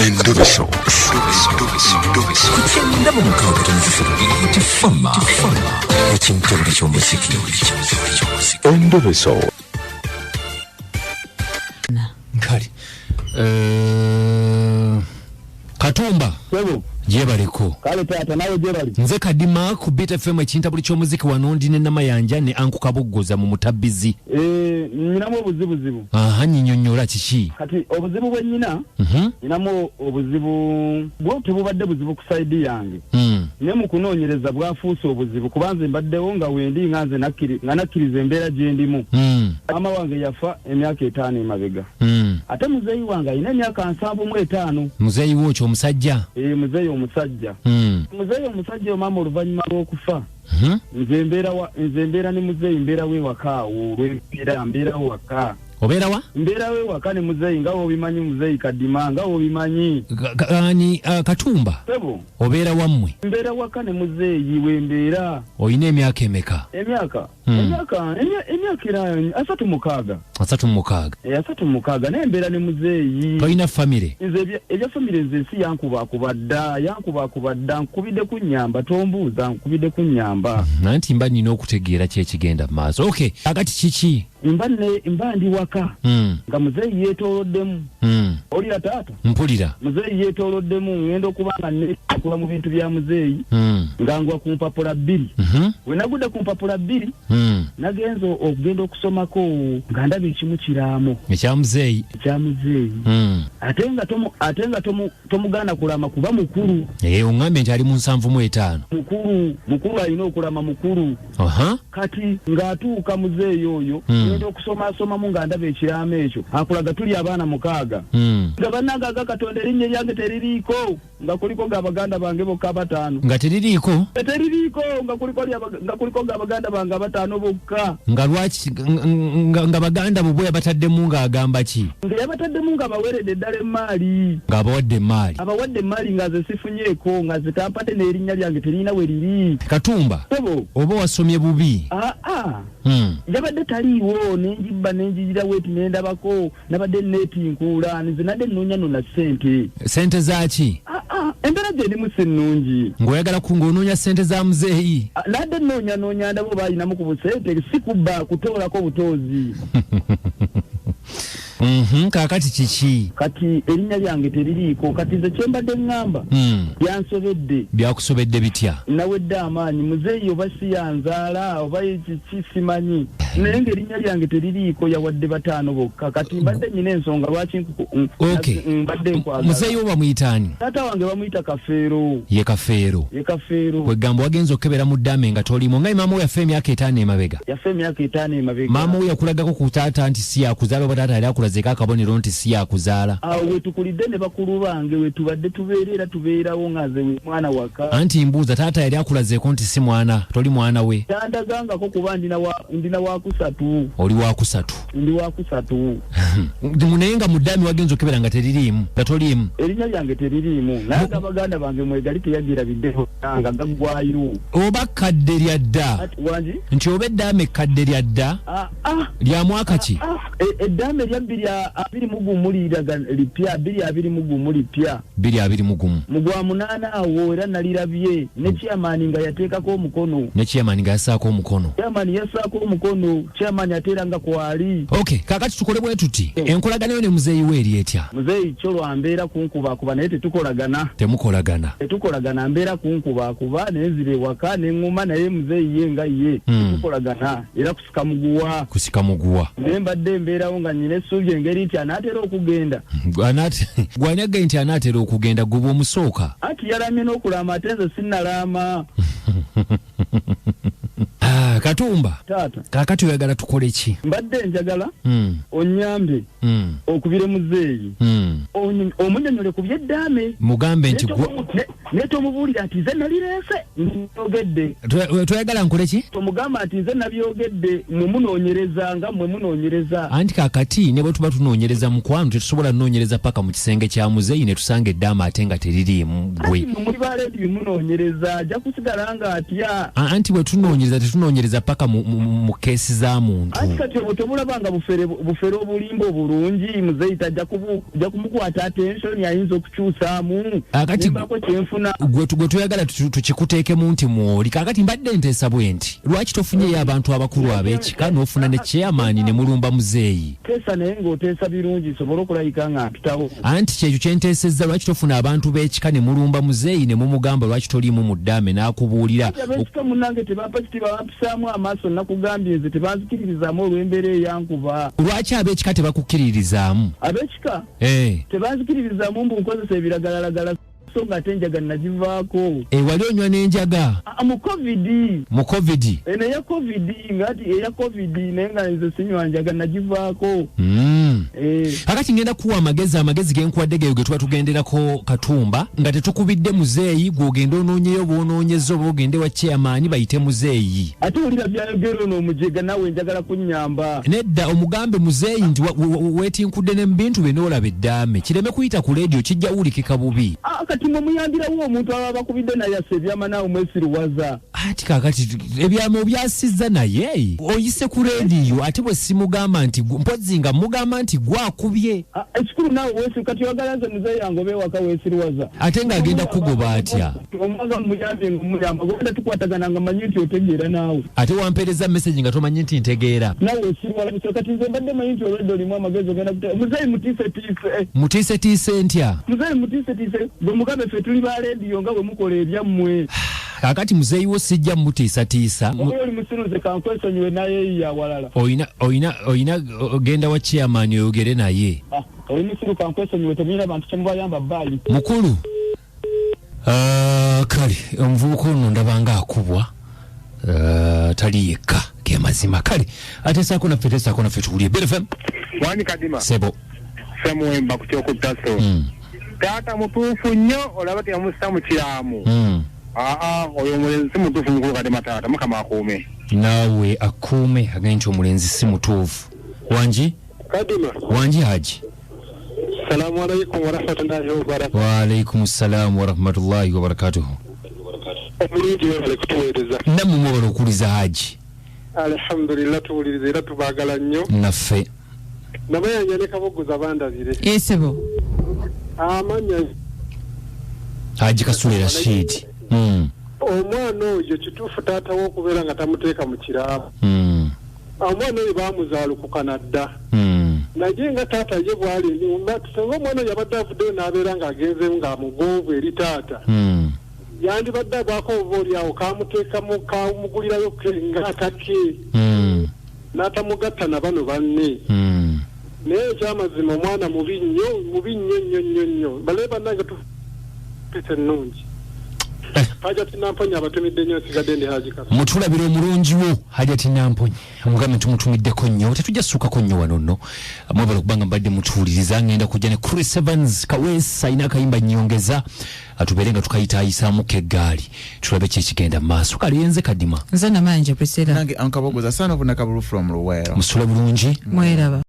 Endobeso. Ku 96.3 Beat FM. Ekintobole ky'omuziki. Endobeso. Kale Katumba. Sebo. Gyebaleko. Kale taata, nawe gyebali. Nze Kadima ku Beat FM, ekintabuli ky'omuziki. Wano ndi ne Namayanja ne Anku Kabuggoza mu mutabizi. Eh, nyinamu obuzibuzibu. Aha, nyinyonnyola kiki? Kati obuzibu bwe nyina, nyinamu obuzibu bwo tebubadde buzibu ku side yange, naye mu kunoonyereza bwafuuse obuzibu, kuba nze mbaddewo nga wendi nga nze nga nakkiriza embeera gye ndimu. Maama wange yafa emyaka 5 emabega. Ate muzeeyi wange alina emyaka 75. Muzeeyi wookyo omusajja? Eh, muzeeyi omusajja. Muzeeyi omusajja oyo, maama oluvannyuma lw'okufa, nze mbeera ne muzeeyi, mbeera we waka awo lwembeera, mbeerawo waka. Obeera wa? Mbeerawo ewaka ne muzeeyi, nga wobimanyi, muzeeyi Kadima, nga wobimanyi. Ani, Katumba? Sebo. Obeera wammwe? Mbeera waka ne muzeeyi wembeera. Olina emyaka emeka? Emyaka? Emyaka era 36. 36. Eh, 36, naye mbeera ne muzeeyi. Tolina famire? Nze ebya famire, nze ensi yankubakuba dda, yankubakuba dda. Nkubidde ku nnyamba, tombuuza, nkubidde ku nnyamba. Anti mba nina okutegeera ki ekigenda mu maaso. Okay, akati kiki? Mba ndi waka nga muzeeyi yeetooloddemu. Olira taata? Mpulira. Muzeeyi yeetooloddemu, ŋŋenda okuba nga neekuba mu bintu bya muzeeyi, nga ngwa ku mpapula 2. We nagudde ku mpapula 2, nagenza okugenda okusomako nga ndaba ekimu kiraamo. Ekya muzeeyi? Ekya muzeeyi. Ate nga tomugaana kulama kuba mukulu. Eh, oŋŋambye nti ali mu 75. Mukulu, mukulu, alina okulama, mukulu. Kati ng'atuuka muzeeyi oyo, ngenda okusomasomamu nga ndaba ekiraamo ekyo akulaga tuli abaana 6, nga bannange aga Katonda, erinnya eryange teririiko, nga kuliko ga baganda bange bokka abataano. Nga teririiko? Teririiko, nga kuliko ga baganda bange abataano bokka. Nga lwaki nga baganda bo bwe yabataddemu ng'agamba ki? Nga yabataddemu nga baweredde ddala emaali. Ng'abawadde emaali. Abawadde emaali, nga nze sifunyeeko, nga nze tampadde, n'erinnya lyange teririna we liri. Katumba. Sebo. Oba wasomye bubi? Aa, yabadde taliiwo, nenjibba nenjiyira weeti nendabako nabadde neetinkuula, nze nadde nnoonya nno na ssente. Sente zaaki? Aa, embeera gye ndimu si nnungi. Ng'oyagala ku ng'onoonya sente za muzeeyi? Ah, nadde nnoonya noonya ndaba oba alinamu ku busente, si kubba, kutoolako butoozi. Kaakati kiki? Kati erinnya lyange teririiko. Kati nze kyembadde ŋŋamba, byansobedde. Byakusobedde bitya? Nawedde amaanyi. Muzeeyi oba si yanzaala oba kiki simanyi, naye ng'erinnya lyange teririiko, yawadde bataano bokka. Kati mbadde nyina ensonga lwaki mbadde nkwagala. Muzeeyi wo bamuyita ani? Taata wange bamuyita Kafeero. Ye Kafeero? Ye Kafeero. Kwegamba wagenza okukebera mu ddame nga tolimu, nga maama we yafa emyaka 5 emabega? Yafa emyaka 5 emabega. Maama we yakulagako ku taata nti si yakuzaala, oba taata yali akulazeeko akabonero nti si yakuzaala? Awo wetukulidde ne bakulu bange, wetubadde tubeera era tubeerawo, nga nze we mwana waka. Anti mbuuza, taata yali akulazeeko nti si mwana, toli mwana we? Tandagangako, kuba ndina wakusatu. Oli wakusatu? Ndi wakusatu. Naye nga mu ddaami wagenza okukebera nga teririimu, nga toliimu? Erinnya lyange teririimu, naye nga baganda bange mwegali, teyagirabiddeho nga gaggwayo. Oba kadde lya dda? Wangi? Nti oba eddaame ekkadde lya dda? Ah, ah. Lya mwaka ki? Ah, eddaame lya 2021 liraga lipya, 2021 lipya. 2021? Mu gwa munaana awo, era nalirabye ne chairman nga yateekako omukono. Ne chairman nga yassaako omukono? Chairman yassaako omukono, chairman ate era nga kwali. Okay, kaakati tukole bwe tuti, enkolagana yo ne muzeeyi we eri etya? Muzeeyi kyo lwambeera kunkubakuba, naye tetukolagana. Temukolagana? Tetukolagana, mbeera kunkubakuba naye nzira ewaka neŋŋuma, naye muzeeyi ye nga ye tetukolagana, era kusika muguwa. Kusika muguwa. Naye mbadde mbeerawo nga nnyina essuubi engeri nti anaatera okugenda. Gwani aggaye nti anaatera okugenda? Guba omusooka? Anti yalamye n'okulama, ate nze sinnalaama. Ah, Katumba. Taata. Kaakati oyagala tukole ki? Mbadde njagala onyambe okubire muzeeyi, omunyonyole ku byeddaame. Mugambe nti Naye tomubuulira nti nze nalireese nbyogedde. Toyagala nkole ki? Tomugamba nti nze nabyogedde, mwe munoonyereza nga mwe munoonyereza. Anti kaakati ne bwe tuba tunoonyereza, mukwano, tetusobola kunoonyereza paka mu kisenge kya muzeeyi ne tusanga eddaame ate nga teririimu gwe. Anti mwe muli ba lediyo, munoonyereza, ajja kusigala nga atya. Anti bwe tunoonyereza tetunoonyereza. tunoonyereza paka mu keesi za muntu. Anti kati obwo tebulaba nga bufere, bufere obulimba obulungi. Muzeeyi tajja kumukwata attention, ayinza okukyusaamu. Akati Nembako kyenfuna. Gwe toyagala tukikuteekemu nti mwoli. Kaakati mbadde nteesa bwe nti, lwaki tofunyeyo abantu abakulu ab'ekika n'ofuna ne chairman ne mulumba muzeeyi? Teesa, naye ng'oteesa birungi nsobole okulabika nga mpitawo. Anti kyekyo kyenteesezza, lwaki tofuna abantu b'ekika ne mulumba muzeeyi ne mumugamba lwaki toliimu mu ddaame n'akubuulira. Ab'ekika munnange tebampa kitiibwa, bampisaamu amaaso. Nakugambye nze tebanzikiririzaamu olw'embeera eyankuba. Lwaki ab'ekika tebakukkiririzaamu? Ab'ekika tebanzikiririzaamu mbu nkozesa ebiragalalagala, so nga ate enjaga nagivaako. Wali onywa n'enjaga? Ah, mu COVID. Mu COVID? Eno eya COVID, ngati eya COVID, naye nga nze sinywa njaga, nagivaako. Kakati ngenda kuwa amagezi, amagezi genkuwadde geyo ge tuba tugenderako Katumba, nga tetukubidde muzeeyi. Gw'ogenda onoonyeyo bw'onoonyeza oba ogende wa chairman bayite muzeeyi. Ate wulira byayogera ono omujega, naawe njagala kunnyamba. Nedda, omugambe muzeeyi nti weetinkudde ne mu bintu bye n'olaba eddaame, kireme kuyita ku leediyo, kijja wulikika bubi. Ah, kati mwe muyambirawo omuntu aba bakubidde naye assa ebyama, naawe mwesiruwaza. Ati kaakati ebyama obyasizza naye oyise ku leediyo, ate bwe simugamba nti mpozzi nga mugamba nti gwakubye. Ah, ekikulu naawe weesiru. Kati oyagala nze muzeeyi yange oba ewaka weesiruwaza? Ate ng'agenda kugoba atya? Omwaga muyambye nga omuyamba gobadde tukwatagana nga manyi nti otegeera naawe. Ate wampeereza message nga tomanyi nti ntegeera. Naawe osiruwala busiro. Kati nze mbadde manyi nti olwedde olimu amagezi, ogenda muzeeyi mutiisetiise. Mutiisetiise ntya? Muzeeyi mutiisetiise, bwe mugambe ffe tuli ba leediyo nga bwe mukola ebyammwe. Kaakati muzeeyi wo sijja mutiisatiisa. Oba oli musiruze, kankwesonyiwe naye awalala. Oyina genda wa chairman oyogere naye. Ah, oli musiru, kankwesonyiwe, temulina bantu kyemubayamba, baayi. Mukulu. Ah, kale omuvubuka ono ndaba nga akubwa. Ah, tali yekka, ge mazima. Kale ateesaako naffe, teesaako naffe tuwulire. BFM. Wani Kadima. Sebo. Semuwemba ku kyokutaso. Taata mutuufu nnyo, olaba teyamussa mu kiramu. Aa, oyo omulenzi si mutuufu, mukulu Kadima. Taata Mukama akuume. Naawe akuume. Agende nti omulenzi si mutuufu. Wangi? Kadima. Wangi Haji. Salamu alaikum warahmatullahi wabarakatuh. Waalaikum salaamu warahmatullahi wabarakatuhu. Omulungi, webale kutuweereza. Nammwe mwebale okuwuliza, Haji. Alhamdulillah, tuwuliriza era tubaagala nnyo. Naffe. Nabayanja ne Kabogoza bandabire. Esebo. Amanya Haji Kasule Rashid. Omwana oyo kituufu taata we okubeera nga tamuteeka mu kiraamo. Omwana oyo baamuzaalukukana dda. Naye nga taata ye bwali, singa omwana oyo yabadde avuddeyo n'abeera ng'agenzeemu ng'amugonvu eri taata, yandibadde agwako oba oli awo kamuteekamu kamugulirayo ke ng'akake n'atamugatta na bano banne. Naye ekyamazima omwana mubi nnyo, mubi nnyo nnyo nnyo nnyo. Bale bannange, tupisa ennungi. Hajati Namponya abatumidde nnyo, nsigadde ndi Haji Kasa. Mutulabira omulungi wo Hajati Namponye, omugambe tumutumiddeko nnyo. Tetujja sukako nnyo wano nno. Mwebale okubanga mbadde mutuwuliriza. Ngenda kujja ne Chris Evans Kaweesa, alina akayimba nnyongeza, atubeere nga tukayitaayisaamu k'eggaali, tulabe ki ekigenda mu maaso. Kale yenze Kadima. Nze Namanje Priscilla. Nange Ankabogoza, son of Nakabulu from Luwero. Musule bulungi. Mweraba.